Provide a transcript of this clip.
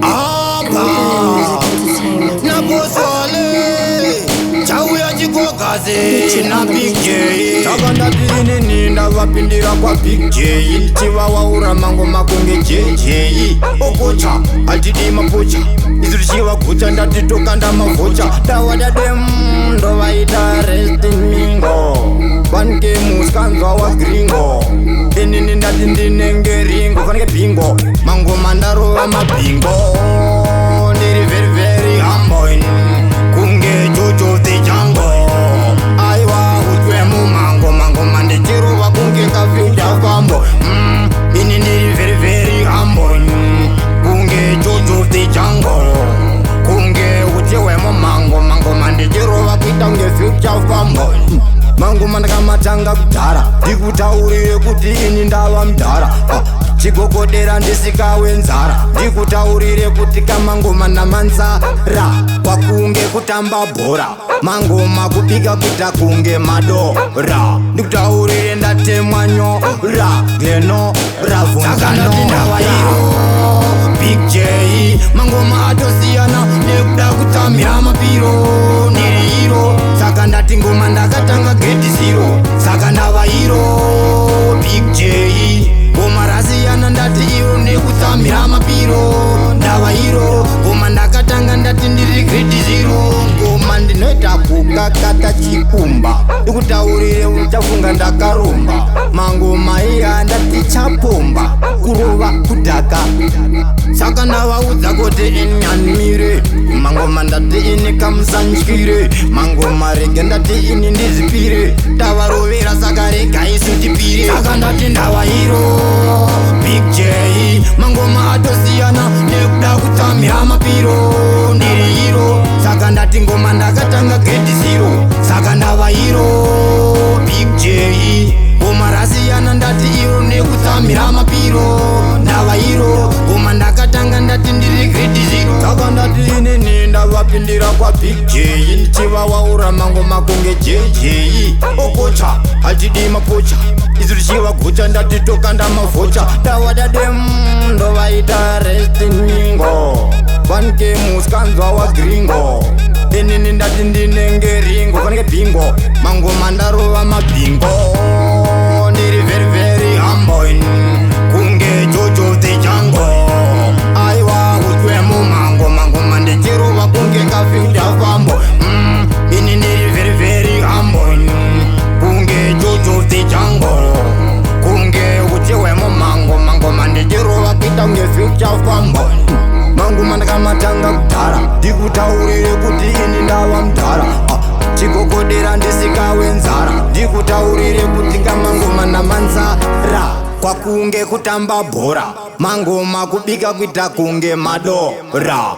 Apa naposole chauya chikogazi na Big J. Saka ndati inini ndavapindira kwa Big J, ndichivawaura mangoma kunge JJ Okocha. Hatidi mapocha, isu tichivagucha. Ndati tokanda mavhocha, tawadadem ndovaita restinmingo vanke muskanzwa wa gringo. Inini ndati ndinenge ringo, fanike bingo. Mangoma ndarova mabhingo. Ndiri very very humble kunge Jojo the Jungle. Aiwa, utwe mumango, mangoma ndichirova kunge kafida fambo. Ini ndiri very very humble kunge Jojo the Jungle, kunge utiwe mumango, mangoma ndichirova kuita kunge future fambo. Mangoma ndakamatanga kudhara, ndikutaurire kuti ini ndava mudhara. Ah, chigogodera ndisikawe nzara. Ndikutaurire kuti kamangoma namanzara kwakunge kutamba bhora, mangoma kubika kuita kunge madora. Ndikutaurire ndatemwa nyora geno ravhunzanoiro Big J. Mangoma atosiyana nekuda kutsamira mapiro. Ndiri iro, saka ndati ngoma ndakatanga grade 0, saka ndava iro Big J. Ngoma rasiyana, ndati iro nekutsamira mapiro. Ndava iro, ngoma ndakatanga, ndati ndiri grade 0. Ngoma ndinoita kukakata chikumba. Ndikutaurire uchafunga ndakaromba. Mangoma iya ndati chapomba kurova kudhaka. Saka ndavaudza kuti inyanmire mangoma, ndati ini kamusantyire mangoma. Rege ndati ini ndizipire, tavarovera, saka rega isu tipire. Saka ndati ndava iro Big J. Mangoma atosiyana nekuda kutsamira mapiro. Ndiri iro, saka ndati ngoma ndakatanga grade 0, saka ndava iro Big J. Ngoma rasiyana, ndati iro nekutsamira mapiro. Ndava iro, ngoma ndakatanga, ndati ndiri grade 0. Saka ndati inini ndavapindira kwa Big J, ndichivawaura mangoma kunge JJ Okocha. Hatidi mapocha, isu tichivagucha. Ndati tokanda mavhocha, tawadadem ndovaita restinmingo vanke muskanzwa wa gringo. Inini ndati ndinenge ringo, fanike bingo. Mangoma ndarova mabhingo. Ndiri very very humble kunge Jojo the Jungle. Aiwa, utwe mumango, mangoma ndichirova kunge kafida fambo. Ini ndiri very very humble kunge Jojo the Jungle, kunge utiwe mumango, mangoma ndichirova kuita kunge future fambo. Mangoma ndakamatanga kudhara, ndikutaurire kuti ini ndava mudhara. Ah, chigogodera ndisikawe nzara. Ndikutaurire kuti kamangoma namanzara kwakunge kutamba bhora, mangoma kubika kuita kunge madora.